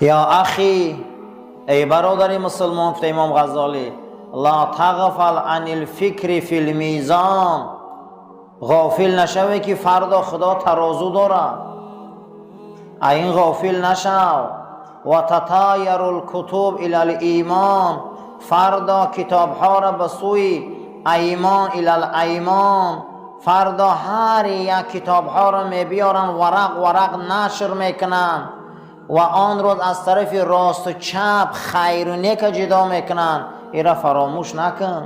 Ё ахӣ, эй бародари мусулмон, гуфта имом Ғаззолӣ, ла тағфал анил фикри фил мизон, ғофил нашавӣ ки фардо Худо тарозу дорад, ин ғофил нашав. Ва татайярул кутуб илал имон, фардо китобҳоро ба сӯи аймон, илал аймон, фардо ҳар як китобҳоро мебиёранд, варақ варақ нашр мекунанд ва он рӯз аз тарафи росту чап хайру нека ҷудо мекунанд. Ира фаромӯш накун.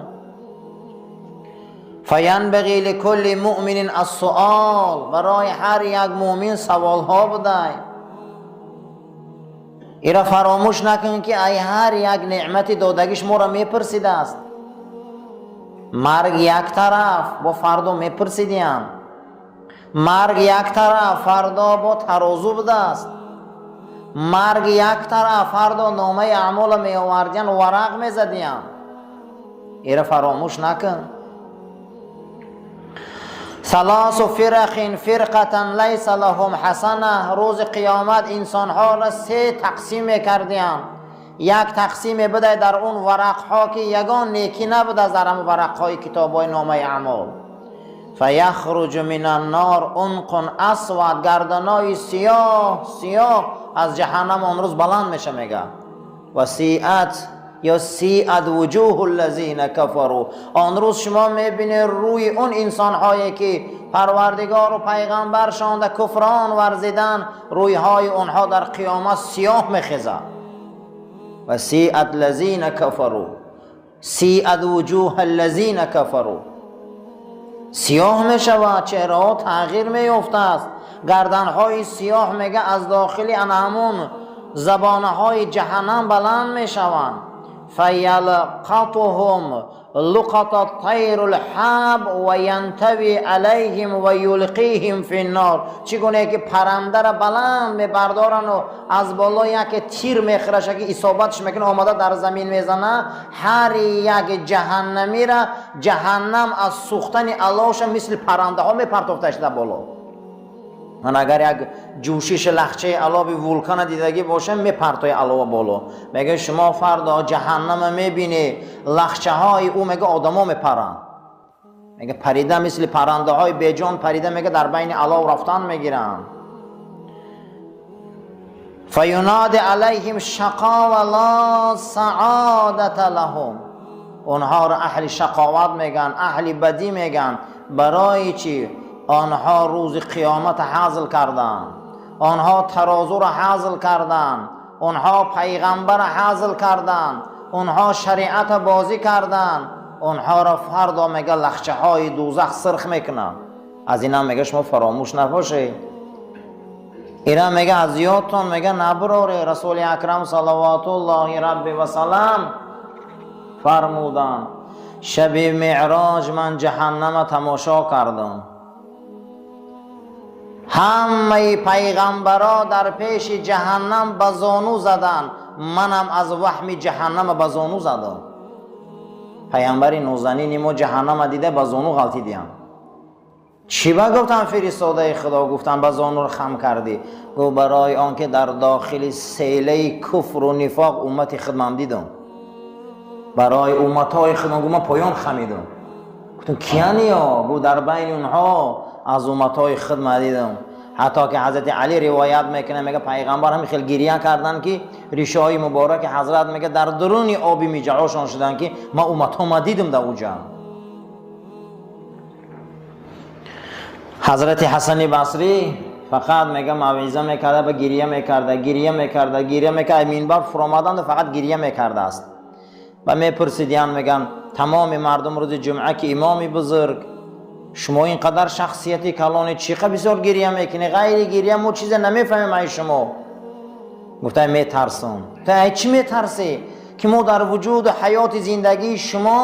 Фаянбағӣ ликулли муъминин ассуол, барои ҳар як муъмин саволҳо будай. Ира фаромӯш накун ки ай ҳар як неъмати додагиш моро мепурсидааст. Марг як тараф, бо фардо мепурсидиям. Марг як тараф, фардо бо тарозу будааст. Марг як тараф, фардо номаи аъмолро меовардиян, варақ мезадиям. Ира фаромӯш накун. Саласу фирақин фирқатан лайса лаҳум ҳасана, рӯзи қиёмат инсонҳоро се тақсим мекардиям. Як тақсиме будай дар он варақҳо ки ягон некӣ набудааст дар ҳамон варақҳои китобҳои номаи аъмол. Фаяхруҷу мин аннор унқун асвад, гарданои сиёҳ сиёҳ аз ҷаҳаннам он рӯз баланд меша, мега. Ва сиат ё сиат вуҷуҳу ллазина кафару, он рӯз шумо мебинед рӯи он инсонҳое ки парвардигору пайғамбаршонда куфрон варзидан, рӯйҳои онҳо дар қиёмат сиёҳ мехезад. Ва сиат лазина кафару, сиат вуҷуҳа ллазина кафару, сиёҳ мешавад, чеҳраҳо тағйир меёфтааст, гарданҳои сиёҳ мега аз дохили ана ҳамун забонаҳои ҷаҳаннам баланд мешаванд. Фаялқатуҳум луқата тайру лҳаб ва янтави алайҳим ва юлқиҳим фи ннор, чӣ гуне ки парандара баланд мебардорану аз боло яке тир мехӯраша ки исобатш мекунад, омада дар замин мезана, ҳар як ҷаҳаннамира ҷаҳаннам аз сӯхтани аловша мисли парандаҳо мепартофташ дар боло. Ман агар як ҷӯшиши лахчаи алови вулкана дидагӣ бошам, мепартои алова боло. Мега, шумо фардо ҷаҳаннама мебинӣ, лахчаҳои ӯ, мега, одамо мепаранд, мега, парида мисли парандаҳои беҷон парида, мега, дар байни алов рафтан мегиранд. Фаюнади алайҳим шақова ла саодата лаҳум, онҳоро аҳли шақоват мегӯянд, аҳли бадӣ мегӯянд. Барои чӣ? Онҳо рӯзи қиёмат ҳазл карданд, онҳо тарозуро ҳазл карданд, онҳо пайғамбарро ҳазл карданд, онҳо шариата бозӣ карданд. Онҳоро фардо, мега, лахчаҳои дӯзах сирх мекунанд. Аз инам, мега, шумо фаромӯш набошед. Ира, мега, аз ёдтон, мега, набуроре. Расули акрам салаватуллоҳи рабби васалам фармуданд: шаби меъроҷ ман ҷаҳаннама тамошо кардам, ҳамаи пайғамбаро дар пеши ҷаҳаннам ба зону заданд, манам аз ваҳми ҷаҳаннама ба зону задам. Пайғамбари нозанини мо ҷаҳаннама дида, ба зону ғалтидиям. Чӣ ба гуфтам, фиристодаи Худо, гуфтам, ба зону хам кардӣ? Гуфт: барои он ки дар дохили селаи куфру нифоқ уммати худмам дидам, барои умматҳои худам, гуфт, ман поён хамидам. Гуфтам: кияниё? Гуфт: дар байни онҳо аз умматҳои худ ма дидам. Ҳатто ки ҳазрати Али ривоят мекунад, мега, пайғамбар ҳамин хел гирья карданд ки ришоҳои мубораки ҳазрат, мега, дар дуруни оби миҷаҳошон шуданд, ки ман умматҳо ма дидам дар уҷа. Ҳазрати Ҳасани Басрӣ фақат, мега, мавъиза мекарда, ба гирья мекарда, гирья мекарда, гирья мекарда, минбар фуромаданду фақат гирья мекардааст. Ва мепурсидиян, меган, тамоми мардум рӯзи ҷумъа ки имоми бузург, шумо ин қадар шахсияти калоне, чӣ қа бисёр гирья мекунӣ? Ғайри гирья мо чизе намефаҳмем ай шумо. Гуфта: метарсам. Гуфта: ай чӣ метарсӣ, ки мо дар вуҷуду ҳаёти зиндагии шумо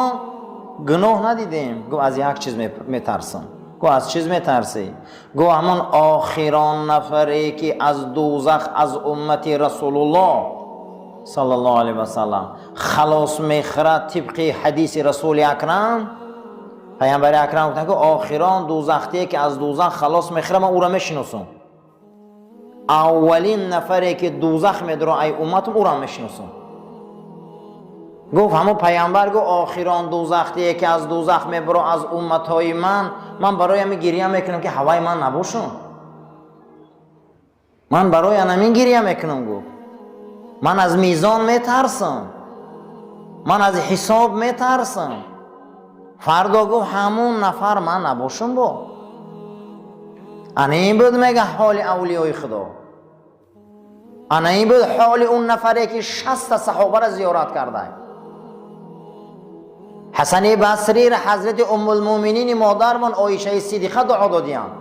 гуноҳ надидем? Гуфт: аз як чиз метарсам. Гуфт: аз чиз метарсӣ? Гуфт: ҳамон охирон нафаре ки аз дӯзах аз уммати Расулуллоҳ саллаллоҳу алайҳи васаллам халос мехӯрад, тибқи ҳадиси Расули акрам, пайғамбари акрам гуфтанд ки охирон дӯзахтие ки аз дӯзах халос мехӯрад, ман ӯро мешиносам. Аввалин нафаре ки дӯзах медуро ай умматам, ӯро мешиносам. Гуфт ҳамун пайғамбар, гуфт охирон дӯзахтие ки аз дӯзах мебуро аз умматҳои ман, ман барои ҳамин гиря мекунам ки ҳаваи ман набошам. Ман барои анамин гиря мекунам, гуфт. Ман аз мизон метарсам, ман аз ҳисоб метарсам. Фардо, гуфт, ҳамун нафар ман набошам. Бо ана ин буд, мега, ҳоли авлиёи Худо. Ана ин буд ҳоли он нафаре ки 60-та саҳобаро зиёрат карда. Ҳасани Басрира ҳазрати Уммулмӯминини модармон Оишаи Сидиқа дуо додиянд,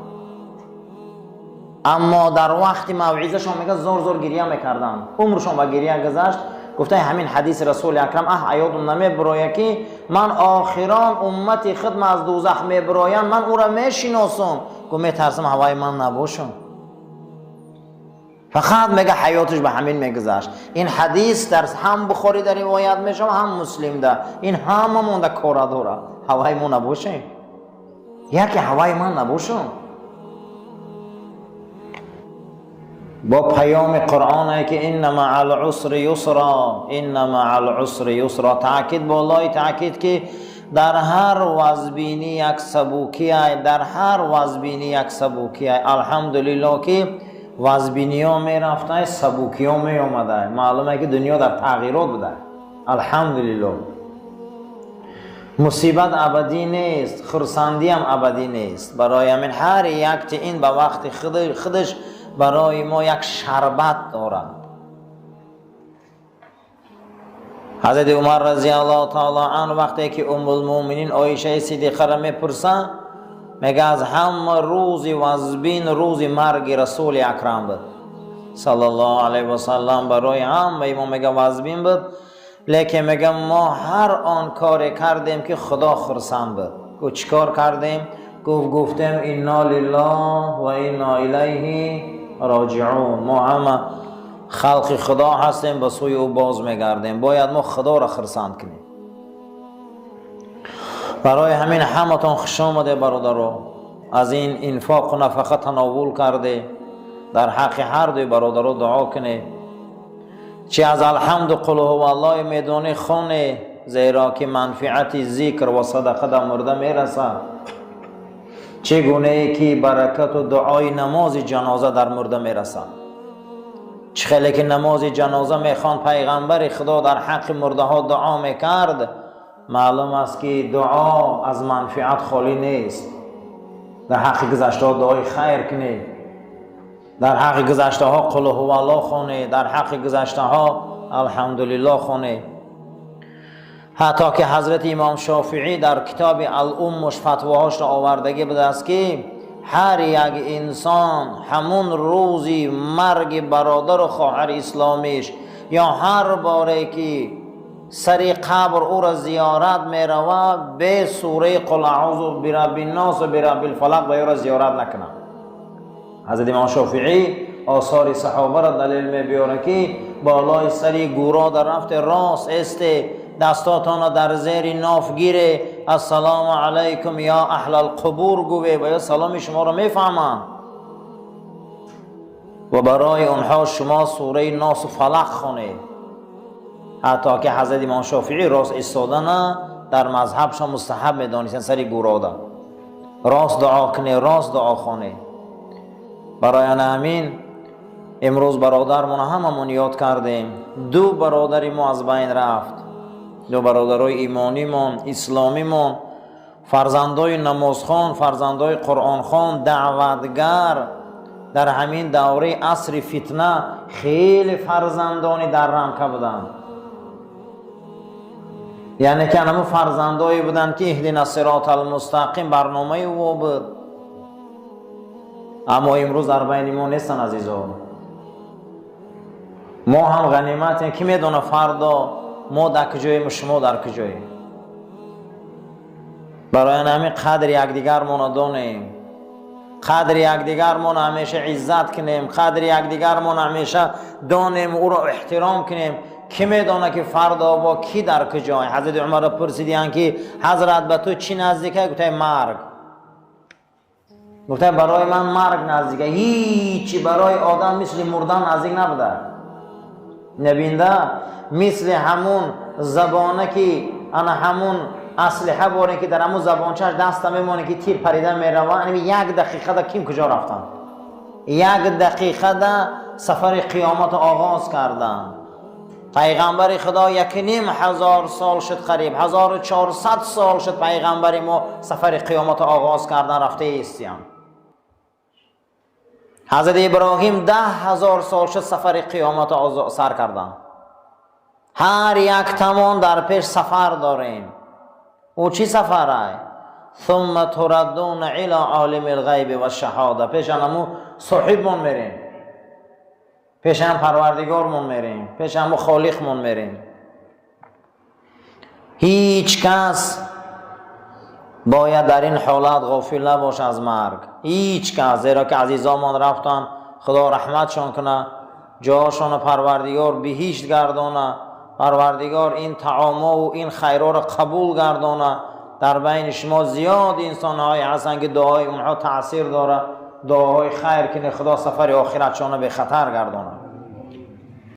аммо дар вақти мавъизашон, мега, зор зор гирья мекарданд, умршон ба гирья гузашт. Гуфтаи ҳамин ҳадиси Расули Акрам аҳ аёдум намебурояд ки ман охирон уммати худма аз дӯзах мебуроянд, ман ӯро мешиносам. Гуфт, метарсам ҳаваи ман набошам. Фақат, мега, ҳаёташ ба ҳамин мегузашт. Ин ҳадис дар ҳам Бухорӣ дар ривоят мешавад, ҳам Муслимда. Ин ҳама монда кора дорад. Ҳаваи мо набошем, яке ҳаваи ман набошам. Бо паёми Қуръоне ки инна маа лусри юсра, инна маа лусри юсра, таъкид болои таъкид, ки дар ҳар вазбинӣ як сабукиай, дар ҳар вазбинӣ як сабукиай. Алҳамдулилло, ки вазбиниҳо мерафтай, сабукиҳо меомадай. Маълуме ки дунё дар тағйирот буда. Алҳамдулилло, мусибат абадӣ нест, хурсандиам абадӣ нест. Барои ҳамин ҳар якти ин ба вақти худаш барои мо як шарбат дорад. Ҳазрати Умар разиаллоҳу таала анҳу вақте ки Уммулмӯминин Оишаи Сидиқаро мепурсанд, мега, аз ҳама рӯзи вазбин рӯзи марги Расули Акрам буд саллаллоҳу алайҳи васаллам. Барои ҳамаи мо, мега, вазбин буд, лекин, мега, мо ҳар он коре кардем ки Худо хурсанд буд. Гуфт, чӣ кор кардем? Гуфт, гуфтем: инна лиллаҳ ва инна илайҳи роҷиун. Мо ҳама халқи Худо ҳастем, ба сӯи ӯ боз мегардем. Бояд мо Худоро хурсанд кунем. Барои ҳамин ҳаматон хуш омаде, бародаро. Аз ин инфоқу нафақа тановул карде. Дар ҳаққи ҳар дуи бародаро дуо кунед. Чи аз алҳамду қулҳуваллоҳи медонӣ, хоне, зеро ки манфиати зикр ва садақа дар мурда мерасад, чӣ гунае ки баракату дуои намози ҷаноза дар мурда мерасад. Чӣ хеле ки намози ҷаноза мехонд, пайғамбари Худо дар ҳаққи мурдаҳо дуо мекард, маълум аст ки дуо аз манфиат холӣ нест. Дар ҳаққи гузаштаҳо дуои хайр кунед, дар ҳаққи гузаштаҳо қулҳувалло хонед, дар ҳаққи гузаштаҳо алҳамдулилло хонед. Ҳатто ки ҳазрати имом Шофиӣ дар китоби Алуммуш фатвоҳошро овардагӣ будааст, ки ҳар як инсон ҳамун рӯзи марги бародару хоҳари исломиш ё ҳар боре ки сари қабр ӯро зиёрат меравад, бе сураи қул аъузу бираббиннос ва бираббилфалақ ба ӯро зиёрат накунад. Ҳазрати имом Шофиӣ осори саҳобаро далел мебиёрад, ки болои сари гӯро дар рафте, рост эсте, дастотонро дар зери ноф гире, ассалому алайкум ё аҳлалқубур гуве ва ё саломи шуморо мефаҳманд ва барои онҳо шумо сураи Носу Фалақ хонед. Ҳатто ки ҳазрати имом Шофиӣ рост истодана дар мазҳабшон мустаҳаб медонистанд. Сари гӯрода рост дуо кунед, рост дуо хонед. Барои ана ҳамин имрӯз бародармон ҳамамон ёд кардем. Ду бародари мо аз байн рафт, ду бародарои имонимон, исломимон, фарзандои намозхон, фарзандои қуръонхон, даъватгар. Дар ҳамин давраи асри фитна хеле фарзандони дар рамка буданд, яъне ки анамо фарзандое буданд, ки иҳдина сирота алмустақим барномаи ӯ буд, аммо имрӯз дар байни мо нестанд. Азизо, мо ҳам ғаниматем. Ки медона, фардо мо дар куҷоем, шумо дар куҷоем? Барои ҳамин қадри якдигармонро донем, қадри якдигармонро ҳамеша иззат кунем, қадри якдигармонро ҳамеша донем, ӯро эҳтиром кунем. Ки медона, ки фардо бо кӣ дар куҷой? Ҳазрати Умарро пурсидиянд, ки ҳазрат, ба ту чӣ наздика? Гуфтай, марг. Гуфта, барои ман марг наздик. Ҳичи барои одам мисли мурдан наздик набуда. Набинда мисли ҳамун забона ки ана ҳамун аслиҳа боре ки дар ҳамун забончааш даста мемоне ки тир парида мерава. Ани як дақиқада ким куҷо рафтанд? Як дақиқада сафари қиёматро оғоз карданд. Пайғамбари Худо 1500 сол шуд, қариб 1400 сол шуд, пайғамбари мо сафари қиёматро оғоз кардан рафта истиям. Ҳазрати Иброҳим 10 000 сол шуд, сафари қиёматро сар карданд. Ҳар як тамон дар пеш сафар дорем. Ӯ чӣ сафарай? ثم تردون إلى عالم الغيب والشهادة. Пеш анаму соҳибмон мерем, пеш ҳам Парвардигормон мерем, пеш ҳаму Холиқмон мерем. Ҳеҷ кас бояд дар ин ҳолат ғофил набошад аз марг, ҳеҷ кас, зеро ки азизомон рафтанд. Худо раҳматшон куна, ҷоашонро Парвардигор биҳишт гардона, Парвардигор ин таомову ин хайроро қабул гардона. Дар байни шумо зиёд инсонҳое ҳастанд, ки дуои онҳо таъсир дорад. Дуоҳои хайр кунед, Худо сафари охиратшонро бехатар гардонад.